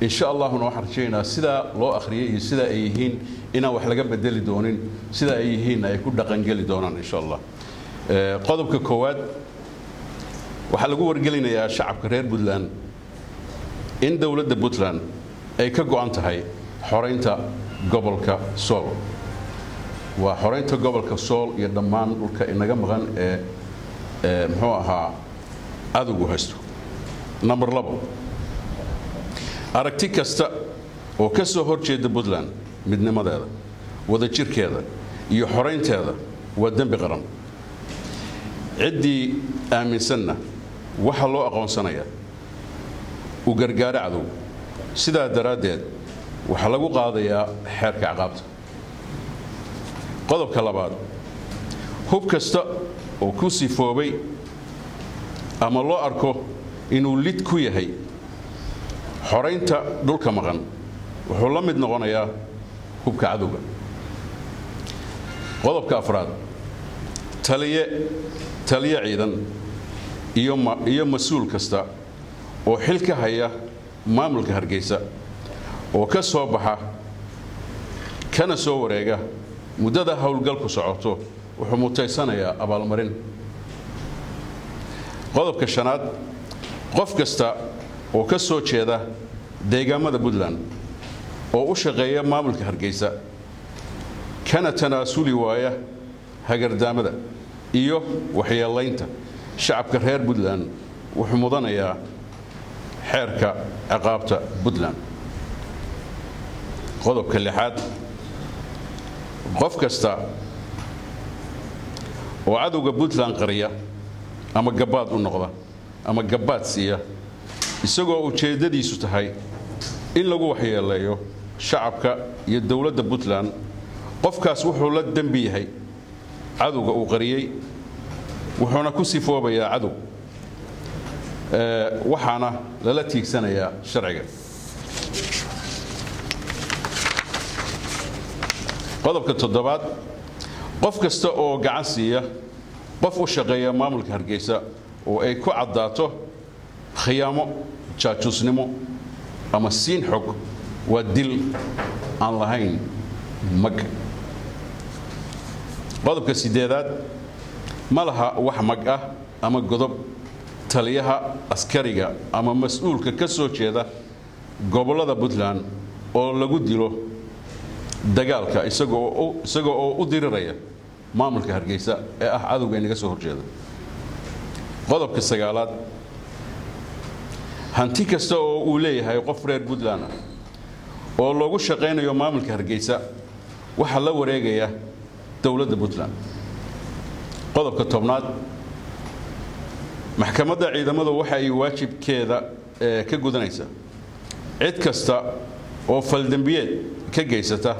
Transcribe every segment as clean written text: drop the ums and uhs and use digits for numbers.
Insha Allahuna waxaan rajaynaynaa sidaa loo akhriyay iyo sidaa ay yihiin inaan wax laga bedeli doonin, sidaa ay yihiinna ay ku dhaqangeli doonaan insha Allah. Qodobka koowaad, waxaa lagu wargelinayaa shacabka reer Puntland in dowladda Puntland ay ka go'an tahay xoraynta gobolka Sool. Waa xoraynta gobolka Sool iyo dhammaan dhulka inaga maqan ee muxuu ahaa cadowgu haysto. Number 2, aragti kasta oo ka soo hor jeeda Puntland midnimadeeda, wadajirkeeda iyo xoraynteeda waa dembi qaran. Ciddii aaminsanna waxaa loo aqoonsanayaa u gargaaro cadow. Sidaa daraaddeed waxaa lagu qaadayaa xeerka ciqaabta. Qodobka labaad, hub kasta oo ku sifoobay ama loo arko inuu lid ku yahay xoraynta dhulka maqan wuxuu la mid noqonayaa hubka cadowga. Qodobka afraad, taliye ciidan iyo mas-uul kasta oo xil ka haya maamulka Hargeysa oo ka soo baxa kana soo wareega muddada howlgalku socoto wuxuu mutaysanayaa abaalmarin. Qodobka shanaad, qof kasta oo ka soo jeeda deegaamada Puntland oo u shaqeeya maamulka Hargeysa kana tanaasuli waaya hagardaamada iyo waxyeelaynta shacabka reer Puntland wuxuu mudanayaa xeerka ciqaabta Puntland. Qodobka lixaad, qof kasta oo cadowga Puntland qariya ama gabaad u noqda ama gabaad siiya isagoo ujeeddadiisu tahay in lagu waxyeeleeyo shacabka iyo dowladda Puntland, qofkaas wuxuu la dembi yahay cadowga uu qariyey, wuxuuna ku sifoobayaa cadow, waxaana lala tiigsanayaa sharciga. Qodobka toddobaad, qof kasta oo gacan siiya qof u shaqeeya maamulka Hargeysa oo ay ku caddaato khiyaamo, jaajuusnimo ama siin xog waa dil aan lahayn mag. Qodobka sideedaad, ma laha wax mag ah ama godob taliyaha askariga ama mas-uulka ka soo jeeda gobollada Puntland oo lagu dilo dagaalka isaga oo u diriraya maamulka Hargeysa ee ah cadowga inaga soo horjeeda. Qodobka sagaalaad, hanti kasta oo uu leeyahay qof reer Puntland ah oo loogu shaqaynayo maamulka Hargeysa waxaa la wareegaya dowladda Puntland. Qodobka 10aad, maxkamadda ciidamadu waxa ay waajibkeeda ka gudanaysaa cid kasta oo faldembiyeed ka geysata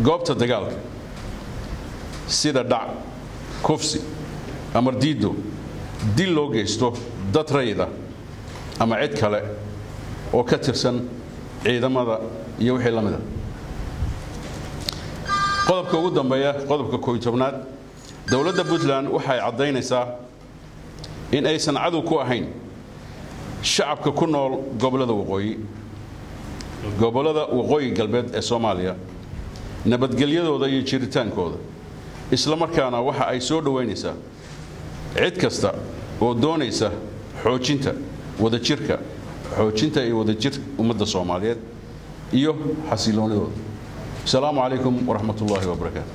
goobta dagaalka, sida dhac, kufsi, amar diido, dil loo geysto dad rayida ama cid kale oo ka tirsan ciidamada iyo wixii la mid a. Qodobka ugu dambeeya, qodobka 11aad, dowladda Puntland waxay caddaynaysaa in aysan cadow ku ahayn shacabka ku nool gobollada waqooyi, gobollada waqooyi galbeed ee Soomaaliya, nabadgelyadooda iyo jiritaankooda, isla markaana waxa ay soo dhoweynaysaa cid kasta oo doonaysa xoojinta wadajirka, xoojinta iyo wadajir ummadda Soomaaliyeed iyo xasiloonidooda. Asalaamu calaykum waraxmat ullaahi wabarakaatu.